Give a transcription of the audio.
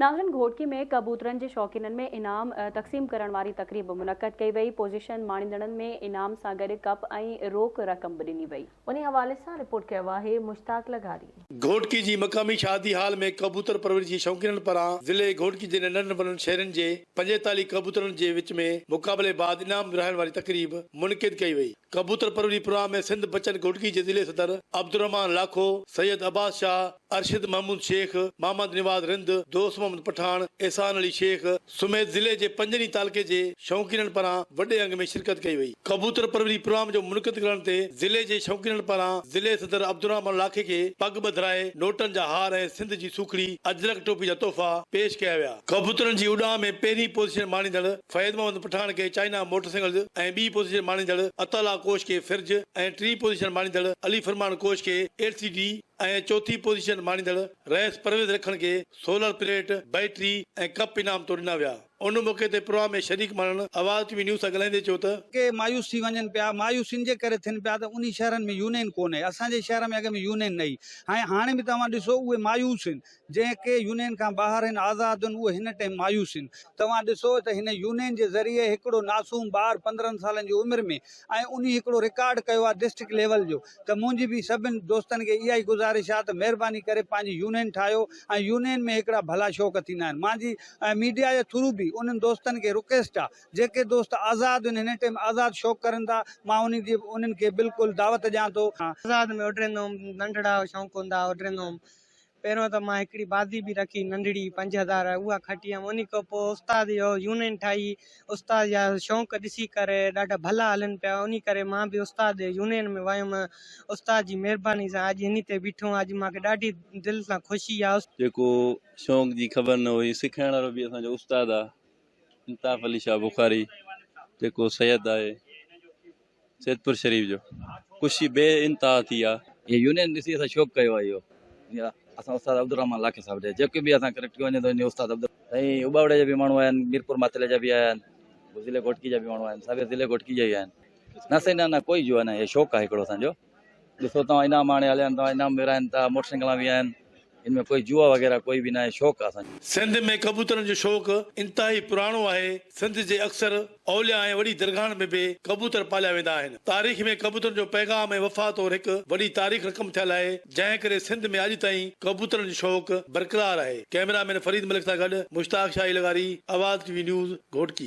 ناظرين گهوٽڪي ۾ ڪبوترن جي شوقينن ۾ انعام تقسيم ڪرڻ واري تقريب منعقد ڪئي وئي، پوزيشن ماڻيندڙن ۾ انعام سان گڏ ڪپ ۽ روڪ رقم به ڏني وئي. انهي حوالي سان رپورٽ ڪيو آهي مشتاق لغاري. گهوٽڪي جي مقامي شادي هال ۾ ڪبوتر پروري جي شوقينن پاران ضلعي گهوٽڪي جي ننڍن وڏن شهرن جي 45 ڪبوترن جي وچ ۾ مقابلي بعد انعام ورهائڻ واري تقريب منعقد ڪئي وئي. ڪبوتر پروري پروگرام ۾ سنڌ بچن گهوٽڪي جي ضلعي صدر عبدالرحمان لاکو، سيد عباس شاهه، ارشد محمود شيخ، محمد نواز رند، دوست محمد پٺاڻ، احسان علي شيخ سميت ضلعي جي پنجن ئي تعلقي جي شوقينن پاران وڏي انگ ۾ شرڪت ڪئي وئي. ڪبوتر پروري پروگرام جو منعقد ڪرڻ تي ضلعي جي شوقينن پاران ضلعي صدر عبدالرحمان لاکي کي پڳ ٻڌرائي نوٽن جا هار ۽ سنڌ جي سوکڙي اجرڪ ٽوپي جا تحفا پيش ڪيا ويا. ڪبوترن جي اڏام ۾ پهرين پوزيشن ماڻيندڙ فيض محمد پٺاڻ کي چائنا موٽر سائيڪل ۽ ٻي پوزيشن ماڻيندڙ عطاء الله ڪوش کي فرج ۽ ٽين پوزيشن ماڻيندڙ علي فرمان ڪوش کي ايل سي ڊي ۽ چوٿين پوزيشن ماڻيندڙ رئيس پرويز رکڻ کي سولر پليٽ، بيٽري ۽ ڪپ انعام طور ڏنا ويا. ان موقعي تي پروگرام ۾ شريڪ ماڻهن آواز ٽي وي نيوز سان ڳالهائيندي چيو ته. ڪي مايوس ٿي وڃن پيا، مايوس ان جي ڪري ٿين پيا ته انهي شهرن ۾ يونين ڪونهي، اسان جي شهر ۾ اڳ ۾ يونين نه هئي ۽ هاڻي به توهان ڏسو اهي مايوس هن، جنهن ڪي يونين کان ٻاهر هن آزاد هن اهي هن ٽائيم مايوس هن. توهان ڏسو ته هن يونين جي ذريعي هڪڙو ناسوم ٻار 15 سالن جي عمر ۾ ۽ انهي هڪڙو رڪارڊ ڪيو آهي ڊسٽرڪٽ ليول جو ته منهنجي به سڀن دوستن کي اها ئي گذارش آهي ته مهرباني ڪري پنهنجي يونين ٺاهيو ۽ يونين ۾ هڪڙا ڀلا شوق ٿيندا آهن مانجي ۽ ميڊيا جي ٿرو به انهن دوستن کي رڪويسٽ آهي جيڪي دوست آزاد هن هن ٽائيم آزاد شوق ڪرن ٿا مان انهي جي انهن کي بلڪل دعوت ڏيان ٿو. آزاد ۾ اڏرندو هوم ننڍڙا شوق هوندا هئا اڏرندو هوم پهريون ته مان هڪڙي بازي به رکي ننڍڙي 5000 اها کٽي هيم انهي کان پوء استاد جو يونين ٺاهي استاد جا شوق ڏسي ڪري ڏاڍا ڀلا هلن پيا انهي ڪري مان به استاد جي يونين ۾ ويم استاد جي مهرباني سان اڄ انهي تي بيٺو آهيان اڄ مان کي ڏاڍي دل سان خوشي آهي. جيڪو شوق جي خبر نه هئي سکائڻ وارو به اسان جو استاد آ الطاف علي شاهه بخاري جيڪو سيد آهي. سيدپور شريف جو خوشي بي انتها ٿي آ. هي يونين ڏسي اسان شوق ڪيو آ اهو اسان استاد عبدالرحمان لاکي صاحب ڏي جيڪو به اسان ڪريڪٽ ڪيو وڃي ٿو انهي استاد عبد. سائين اٻاوڙي جا به ماڻهو آيا آهن ميرپور ماٿيلي جا به آيا آهن ضلعي گهوٽڪي جا به ماڻهو آيا آهن سڀ ضلعي گهوٽڪي جا ئي آهن نه سائين نه نه ڪوئي جوا نه هي شوق آهي هڪڙو اسان جو ڏسو توهان انعام آڻي هليا آهن توهان انعام ورهائن ٿا موٽر سائيڪلان به آهن ان ۾ ڪوئي جوا وغيره ڪوئي به ناهي شوق آ اسان جو. سنڌ ۾ ڪبوترن جو شوق انتهائي پراڻو آهي. سنڌ جي اڪثر اولياء ۽ وڏي درگاهن ۾ به ڪبوتر پاليا ويندا آهن. تاريخ ۾ ڪبوترن جو پيغام ۽ وفا طور هڪ وڏي تاريخ رقم ٿيل آهي، جنهن ڪري سنڌ ۾ اڄ تائين ڪبوترن جو شوق برقرار آهي. ڪئميرا مين فريد ملڪ سان گڏ مشتاق شاهي لغاري، آواز ٽي وي نيوز، گهوٽڪي.